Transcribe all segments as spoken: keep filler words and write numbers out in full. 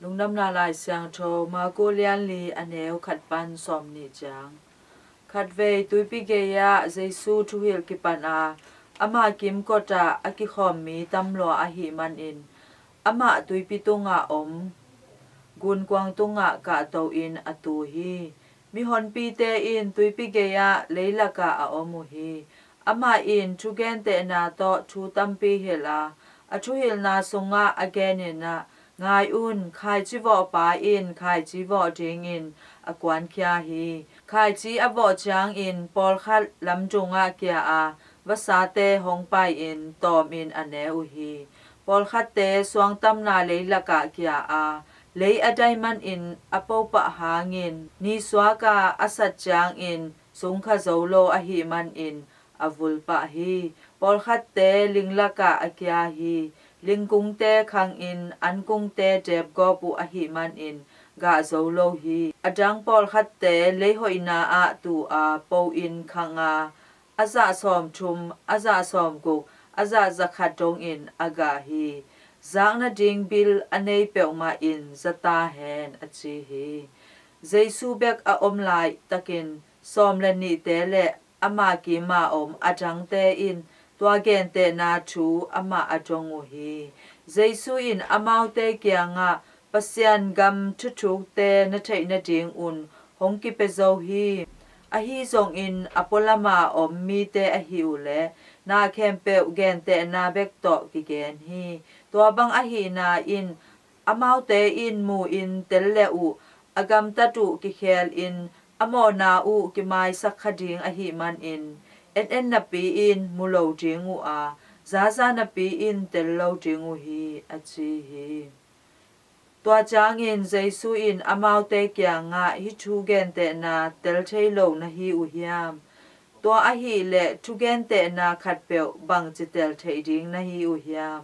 Lungdamna Lai Siangtho, Marku lian li, a neu khat pan sawmnih ciang. Khatvei tuipi gei-ah Jesu thuhilh kipan a, ama kimkot ah a kikhawm mi tam lua ahih manin, amah tuipi tungah om gunkuang tungah kahto-in a tu hi. Mihonpite in tuipi gei-ah leilakah a om uh hi. Amah in thugentehna tawh thu tampi hilh a, a thuhilhna sungah a genin ah, "Ngai un, khaici vawhpa in khaici vawh dingin a kuankhia hi. Khaici a vawh ciangin pawlkhat lamdungah kia a, vasate hong pai-in tawmin a ne uh hi. Pawlkhatte suangtamna leilakah kia a, lei a dai manin a po pah hangin, nisuak a a sat ciangin zungkha zo lo ahih manin a vul pah hi. Pawlkhatte ling lakah a kia hi. Lingkungte khangin ankungte depgawp uh ahih manin gah zo lo hi. A dang pawlkhatte lei hoihna ah tu a, po-in khang a, a zah sawmthum, a zah sawmguk, a zah zakhat dongin a gah hi. Zak nading bil a nei peuhmah in za ta hen," a ci hi. Jesu bek a om laitakin sawm le nihte le ama kima om a dangte in tua gentehna thu amah a dong uh hi. Jesu in amaute kiangah, "Pasian gam thuthukte na theih nadingun hong kipia zo hi. Ahi zongin a pualama om mite ahi uh leh, na khempeuh gentehna bek tawh kigen hi. Tua bang ahihna in, amaute in mu-in tel le uh, a gamtat uh kikhelin, a mawhna uh kimaisak kha ding ahih manin, en en napi-in mu lo ding uh a, za za napi-in tel lo ding uh hi," a ci hi. Tua ciangin Jesu in amaute kiangah, "Hih thu gentehna tel thei lo na hi uh hiam? Tua ahih leh thugentehna khatpeuh bangci tel theih ding na hi uh hiam?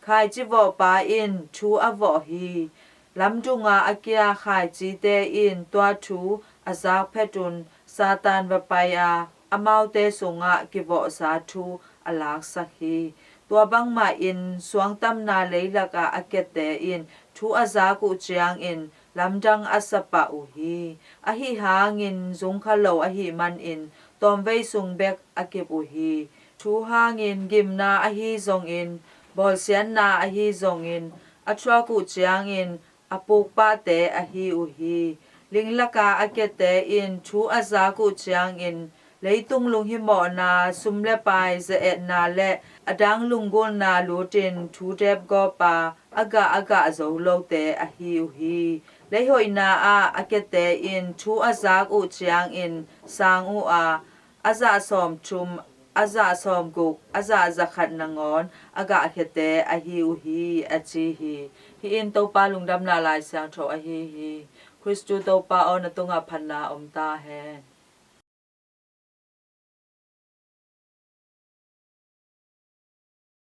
Khaici vawhpa in thu a vawh hi. Lamdunga a kia khaicite in tua thu a zak phetun Satan va pai a, amaute sungah kivawhsa thu a laksak hi. Tua bangmahin suangtamna leilakah a kiate in thu a zak uh ciangin lamdang a sa pah uh hi. Ahi hangin zungkha lo ahih manin tawmvei sung bek a kip uh hi. Thu hangin gimna ahi zongin, bawlsiatna ahi zongin a thuak uh ciangin a puk pahte ahi uh hi. Ling lakah a kiate in thu a zak uh ciangin leitung lunghimawhna, sum le pai, ze-etna le a dang lunggulhna lutin thu depgawp a, a gah a gah zo lote ahi uh hi. Lei hoihna ah a kiate in thu a zak uh ciangin sang uh a, a zah sawmthum, a zah sawmguk, a zah zakhat nangawn a gahkhiate ahi uh hi, a ci hi. Hih in Topa Lungdamna Lai Siangtho ahi hi. Khristu Topa aw, na tungah phatna om ta hen.